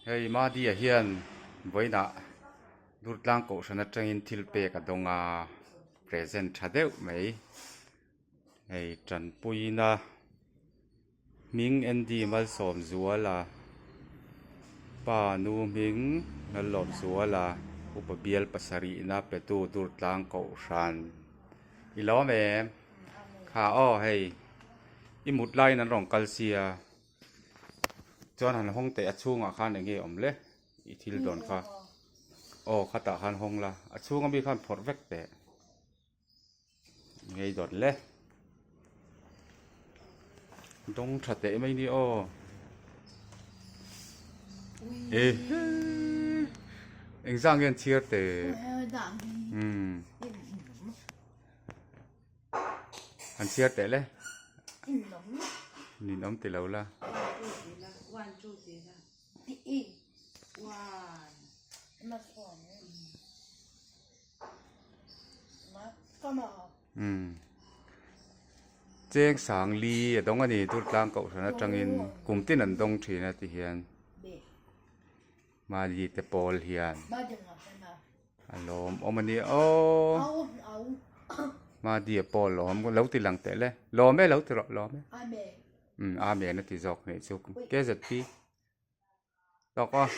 Hei Mahdi-a hian vawiinah Durtlang Kohhran atangin thil pek a dawng a, present tha deuh mai. Hei tanpuina hming Andy Malsawmzuala pa nu hming Lallawmzuala upa bial pasarihna petu Durtlang Kohhran i lawm em? Kha aw hei i mut laiin an rawn kal sia. Chuan han hawng teh a chhungah khan eng nge awm le i thil dawn kha aw khatah khan hawng la a chhung ami khan phawrh vek teh eng nge i dawn le dawng tha teh mai ni aw e eng zang nge an chhiar teh umm An chhiar teh le. Ninawm ti lo la. Umm. Cheng sang li a dawng a ni Durtlang Kohhran atangin kum tin an dawng thin a ti hian. Mali te pawl hian. A lawm awm a nia aw Mahdi a pawh a lawm lo ti lang teh le lawm e lo ti rawh lawm e umm amen a ti zawk nih chu KZP tawk aw.